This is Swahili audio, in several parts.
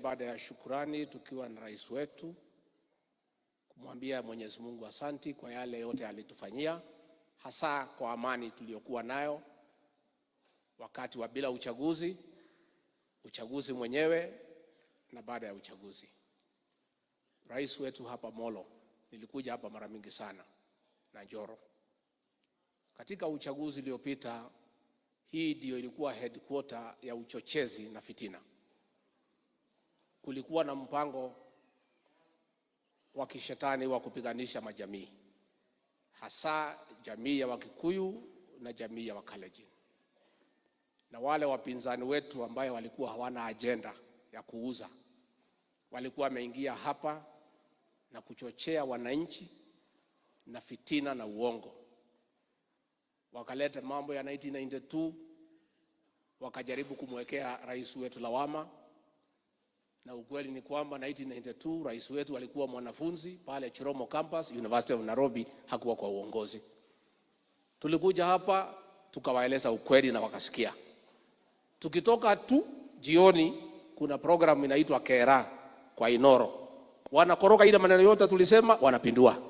ibada ya shukurani tukiwa na rais wetu, kumwambia Mwenyezi Mungu asanti kwa yale yote alitufanyia, hasa kwa amani tuliyokuwa nayo wakati wa bila uchaguzi, uchaguzi mwenyewe na baada ya uchaguzi. Rais wetu hapa Molo, nilikuja hapa mara mingi sana na Njoro. Katika uchaguzi uliopita, hii ndio ilikuwa headquarter ya uchochezi na fitina. Kulikuwa na mpango wa kishetani wa kupiganisha majamii, hasa jamii ya Wakikuyu na jamii ya Wakalenjin, na wale wapinzani wetu ambayo walikuwa hawana ajenda ya kuuza walikuwa wameingia hapa na kuchochea wananchi na fitina na uongo. Wakaleta mambo ya 1992, wakajaribu kumwekea rais wetu lawama, na ukweli ni kwamba 1992 rais wetu alikuwa mwanafunzi pale Chiromo Campus, University of Nairobi, hakuwa kwa uongozi. Tulikuja hapa tukawaeleza ukweli na wakasikia. Tukitoka tu jioni, kuna program inaitwa Kera kwa Inoro, wanakoroga ile maneno yote tulisema, wanapindua.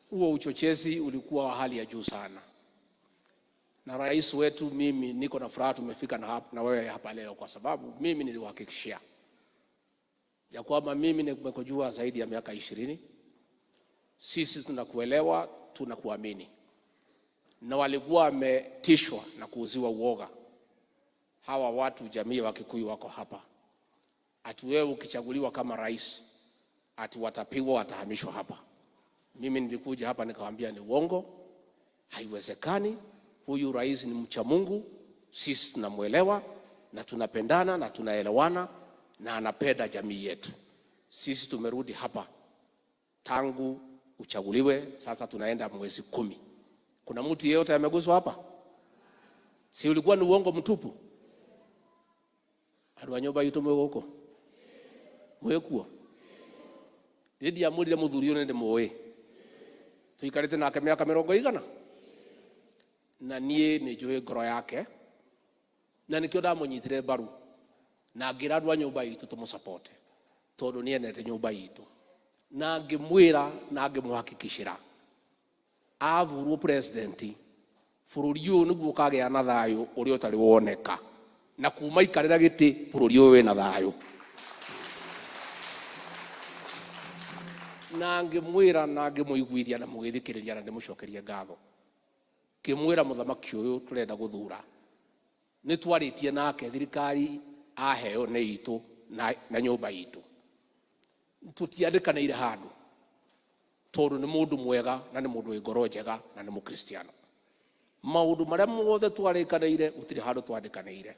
Huo uchochezi ulikuwa wa hali ya juu sana, na rais wetu, mimi niko na furaha tumefika na, na wewe hapa leo, kwa sababu mimi niliwahakikishia ya kwamba mimi nimekujua zaidi ya miaka 20. Sisi tunakuelewa, tunakuamini, na walikuwa wametishwa na kuuziwa uoga hawa watu, jamii wa Kikuyu wako hapa, ati wewe ukichaguliwa kama rais, ati watapigwa, watahamishwa hapa. Mimi nilikuja hapa nikawaambia ni uongo, haiwezekani. Huyu rais ni mcha Mungu, sisi tunamwelewa na tunapendana na tunaelewana na anapenda jamii yetu. Sisi tumerudi hapa tangu uchaguliwe, sasa tunaenda mwezi 10. Kuna mtu yeyote ameguswa hapa? Si ulikuwa ni uongo mtupu? Andu a nyumba itu mwĩ gũkũ mwĩkuo niĩ ndiamwĩrire mũthuri ũyũ nĩndĩmũĩ tũikarĩte nake mĩaka mĩrongo igana na niĩ nĩ njũĩ ngoro yake na nĩkĩo ndamũnyitire mbaru na ngĩra andũ a nyũmba itũ tũmũcapote tondũ nĩendete nyũmba itũ na ngĩmwĩra na ngĩmũhakikicĩra athurwo president bũrũri ũyũ nĩguo ũkagĩa na thayũ ũrĩa ũtarĩ woneka na kuma ikarĩra gĩtĩ bũrũri ũyũ wĩna thayũ na ngĩmwĩra na ngĩmũiguithia na mũgĩthikĩrĩria na ndĩmũcokerie ngatho ngĩmwĩra mũthamaki ũyũ tũrenda gũthura nĩ twarĩtie nake thirikari aheo nĩ itũ na nyũmba itũ tũtiandĩkanĩire handũ tondũ nĩ mũndũ mwega na nĩ mũndũ wĩ ngoro njega na nĩ mũkristiano maũndũ marĩa mothe twarĩkanĩire gũtirĩ handũ twandĩkanĩire.